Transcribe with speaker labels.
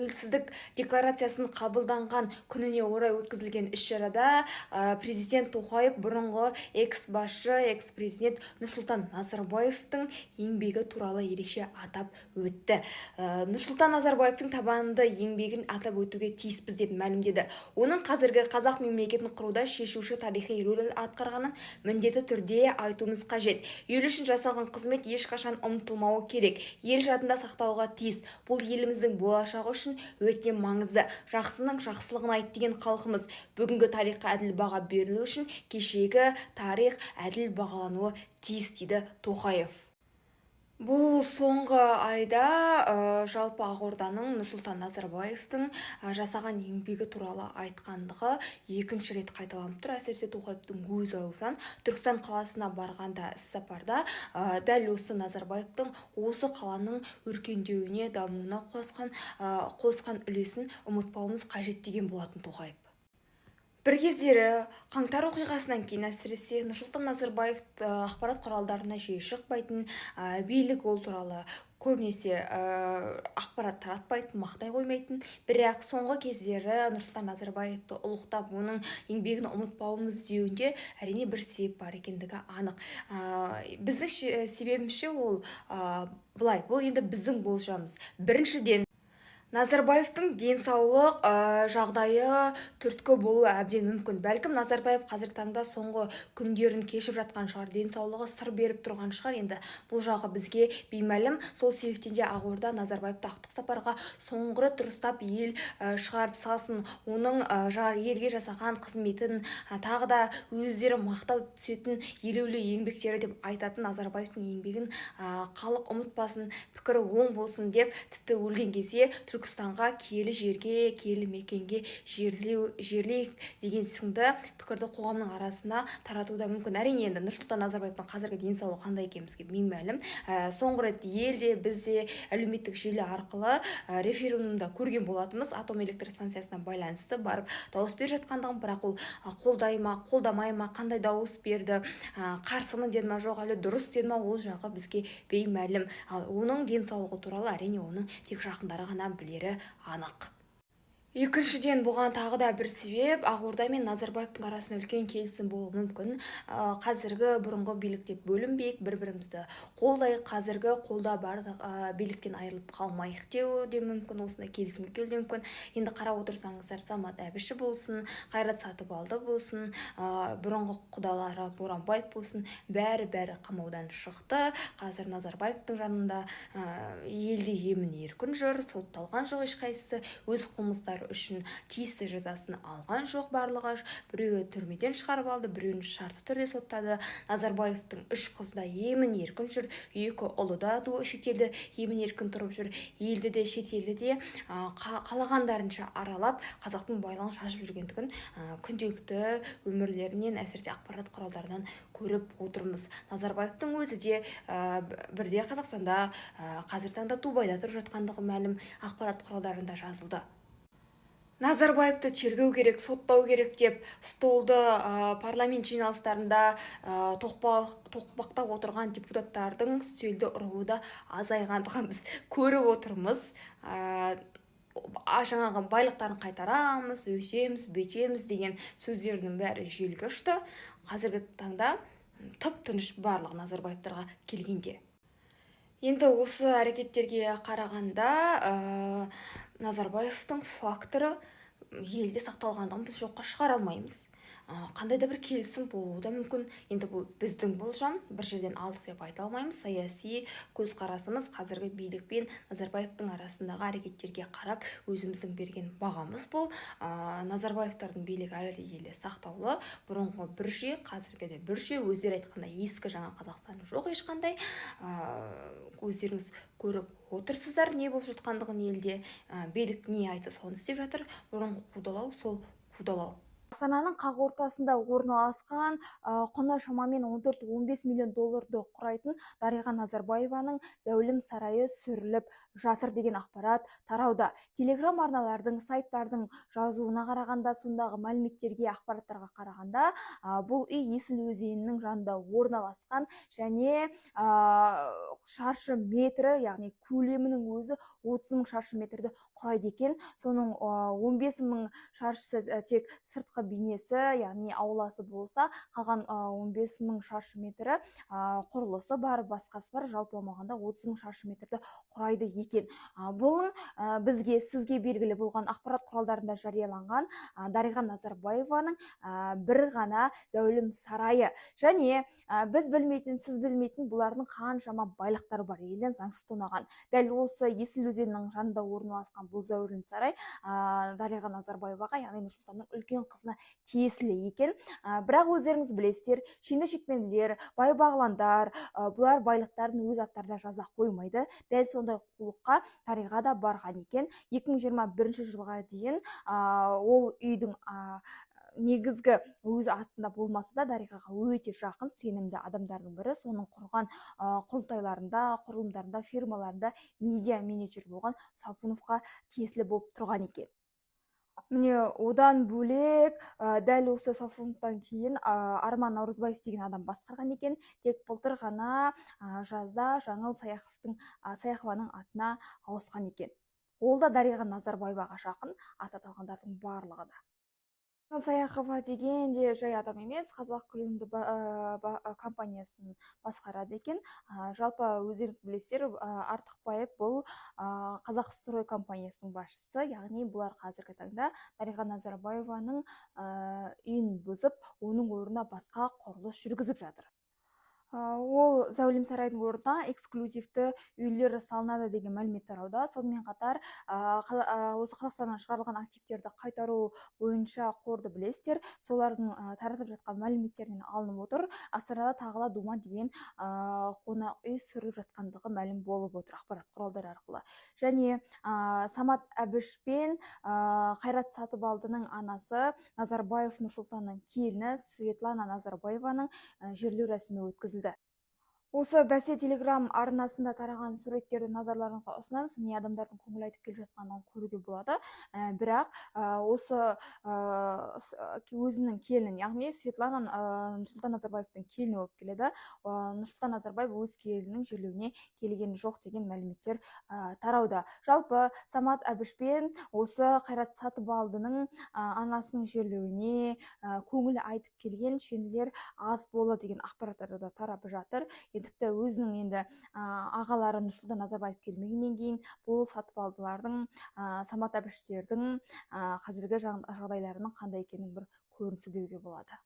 Speaker 1: Тәуелсіздік декларациясын қабылданған күніне орай өткізілген іс-шарада президент Тоқаев бұрынғы экс-басшы, экс-президент Нұрсұлтан Назарбаевтың еңбегі туралы ерекше атап өтті. Нұрсұлтан Назарбаевтың табанды еңбегін атап өтуге тиіспіз деп мәлімдеді. Оның қазіргі қазақ мемлекетін құруда шешуші тарихи рөл атқарғанын міндетті түрде айтуымыз қажет. Ел үшін жасалған қызмет ешқашан ұмытылмауы керек, ел жадында сақталуға тиіс. Бұл еліміздің болашағы үшін өте маңызды. Жақсының жақсылығын айт деген халқымыз. Бүгінгі тарихқа әділ баға берілу үшін кешегі тарих әділ бағалануы тиіс, дейді Тоқаев. Бұл соңғы айда жалпы Ақорданың Нұрсұлтан Назарбаевтың жасаған еңбегі туралы айтқандығы екінші рет қайталанып тұр. Әсіресе Тоқаевтың өз аузынан Түркістан қаласына барғанда іссапарда дәл осы Назарбаевтың осы қаланың өркендеуіне, дамуына қосқан үлесін ұмытпауымыз қажет деген болатын Тоқаев. Бір кездері қаңтар оқиғасынан кейін, әсіресе, Нұрсұлтан Назарбаев ақпарат құралдарына жиі шықпайтын, билік ол туралы көбінесе ақпарат таратпайтын, мақтай қоймайтын. Бірақ соңғы кездері Нұрсұлтан Назарбаевты ұлықтап, оның еңбегін ұмытпауымыз деуінде, әрине, бір себеп бар екендігі анық. Біздің себебімізше, ол былай, бұл енді біздің болжамымыз. Біріншіден, Назарбаевтың денсаулық жағдайы түрткі болуы әбден мүмкін. Бәлкім, Назарбаев қазіргі таңда соңғы күндерін кешіп жатқан шығар, денсаулығы сыр беріп тұрған шығар. Енді бұл жағы бізге беймәлім. Сол себептен де Ақорда Назарбаевты ақтық сапарға соңғы рет дұрыстап ел шығарып салсын, оның елге жасаған қызметін тағы да өздері мақтап түсетін, елеулі еңбектері деп айтатын Назарбаевтың еңбегін халық ұмытпасын, пікірі оң болсын деп, тіпті өлген кезде Түркістанға, киелі жерге, киелі мекенге жерлейік деген сынды пікірді қоғамның арасына таратуы да мүмкін. Әрине, енді Нұрсұлтан Назарбаевтың қазіргі денсаулығы қандай екені бізге беймәлім. Соңғы рет ел де, біз де әлеуметтік желі арқылы референдумда көрген болатынбыз, атом электр станциясына байланысты барып дауыс беріп жатқандығын. Бірақ ол қолдай ма, қолдамай ма, қандай дауыс берді, қарсымын деді ма, жоқ әлде дұрыс деді ма, ол жағы бізге беймәлім. Ал оның денсаулығы туралы, әрине, оның тек жақындары ғана білері анық. Екіншіден, бұған тағы да бір себеп: Ақорда мен Назарбаевтың арасында үлкен келісім болуы мүмкін. Қазіргі, бұрынғы билік деп бөлінбейік, бір бірімізді қолдайық, қазіргі қолда бар биліктен айырылып қалмайық деуі де мүмкін, осындай келісімге келуі де мүмкін. Енді қарап отырсаңыздар, Самат Әбіші болсын, Қайрат Сатыбалды болсын, бұрынғы құдалары Боранбаев болсын, бәрі бәрі қамаудан шықты. Қазір Назарбаевтың жанында, елде емін еркін жүр, сотталған жоқ ешқайсысы, өз қылмыстары үшін тиісті жазасын алған жоқ барлығы. Біреуі түрмеден шығарып алды, біреуін шартты түрде соттады. Назарбаевтың үш қызы да емін еркін жүр, екі ұлы да шетелде емін еркін тұрып жүр. Елді де, шетелді де қалағандарынша аралап, қазақтың байлығын шашып жүргендігін күнделікті өмірлерінен, әсіресе ақпарат құралдарынан көріп отырмыз. Назарбаевтың өзі де бірде Қазақстанда, қазіргі таңда Дубайда тұрып жатқандығы мәлім, ақпарат құралдарында жазылды. Назарбаевты тергеу керек, соттау керек деп столды парламент жиналыстарында тоқпақтап отырған депутаттардың үстелді ұруы да азайғандығын біз көріп отырмыз. Жаңағы байлықтарын қайтарамыз, өйтеміз, бүйтеміз деген сөздердің бәрі желге ұшты. Қазіргі таңда тып тыныш барлығы Назарбаевтарға келгенде. Енді осы әрекеттерге қарағанда, Назарбаевтың факторы елде сақталғандығын біз жоққа шығара алмаймыз. Қандай да бір келісім болуы да мүмкін. Енді бұл біздің болжам, бір жерден алдық деп айта алмаймыз. Саяси көзқарасымыз, қазіргі билік пен Назарбаевтың арасындағы әрекеттерге қарап өзіміздің берген бағамыз бұл. Назарбаевтардың билігі әлі де елде сақтаулы. Бұрынғы бір жүйе, қазіргі де бір жүйе. Өздері айтқандай, ескі жаңа Қазақстан жоқ ешқандай. Өздеріңіз көріп отырсыздар не болып жатқандығын елде. Билік не айтса, соны істеп жатыр. Бұрынғы қудалау сол қудалау. Астананың қақ ортасында орналасқан, құны шамамен 14-15 миллион долларды құрайтын Дариға Назарбаеваның зәулім сарайы сүріліп жатыр деген ақпарат тарауда. Телеграм арналардың, сайттардың жазуына қарағанда, сондағы мәліметтерге, ақпараттарға қарағанда, бұл үй Есіл өзенінің жанында орналасқан және шаршы метрі, яғни көлемінің өзі 30 мың шаршы метрді құрайды екен. Соның 15 мың шаршысы тек сыртқы бейнесі, яғни ауласы болса, қалған 15 мың шаршы метрі құрылысы бар, басқасы бар, жалпыламағанда 30 мың шаршы метрді құрайды екен. Бұл бізге, сізге белгілі болған ақпарат құралдарында жарияланған Дариға Назарбаеваның бір ғана зәулім сарайы. Және біз білмейтін, сіз білмейтін бұлардың қаншама байлықтары бар, елден заңсыз тонаған. Дәл осы Есіл өзенінің жанында орналасқан бұл зәулім сарай Дариға Назарбаеваға, яғни Нұрсұлтанның үлкен қызына тиесілі екен. Бірақ өздеріңіз білесіздер, шенді шекпенділер, бай бағландар, бұлар байлықтарын өз аттарына жаза қоймайды. Дәл сондай қулыққа Дариға да барған екен. 2021 жылға дейін ол үйдің негізгі өз атында болмаса да, Дариғаға өте жақын, сенімді адамдардың бірі, соның құрған құрылтайларында, құрылымдарында, фирмаларында медиа менеджер болған Сапуновқа тиесілі болып тұрған екен. Міне, одан бөлек, дәл осы Сафоновтан кейін Арман Наурызбаев деген адам басқарған екен. Тек былтыр ғана жазда Жаңыл Саяхованың атына ауысқан екен. Ол да Дариға Назарбаеваға жақын, аты аталғандардың барлығы да. Саяхова деген де жай адам емес, Қазақ күлімді компаниясын басқарады екен. Жалпы өздеріңіз білесіздер, Артықбаев бұл Қазақстрой компаниясының басшысы, яғни бұлар қазіргі таңда Дариға Назарбаеваның үйін бұзып, оның орнына басқа құрылыс жүргізіп жатыр. Ол зәулім сарайдың орнына эксклюзивті үйлер салынады деген мәлімет тарауда. Сонымен қатар осы Қазақстаннан шығарылған активтерді қайтару бойынша қорды білесіздер, солардың таратып жатқан мәліметтерінен алынып отыр. Астанада тағы да Думан деген қонақ үй сүріліп жатқандығы мәлім болып отыр ақпарат құралдары арқылы. Және Самат Әбіш пен Қайрат Сатыбалдының анасы Назарбаев Нұрсұлтанның келіні Светлана Назарбаеваның жерлеу рәсімі өткізілді. Осы бәсе Телеграм арнасында тараған суреттерді назарларыңызға ұсынамыз. Міне, адамдардың көңіл айтып келіп жатқанын көруге болады. Бірақ осы өзінің келінін, яғни Светлана Нұрсұлтан Назарбаевтың келіні болып келеді. Нұрсұлтан Назарбаев өз келінінің жерлеуіне келген жоқ деген мәліметтер тарауда. Жалпы Самат Әбіш пен осы Қайрат Сатыбалдының анасының жерлеуіне көңіл айтып келген шенділер аз болды деген ақпараттар да тарап жатыр. Тіпті өзінің енді ағалары Нұрсұлтан Назарбаев келмегеннен кейін бұл сатыбалдылардың, Самат Әбіштердің қазіргі жағдайларының қандай екенінің бір көрінісі деуге болады.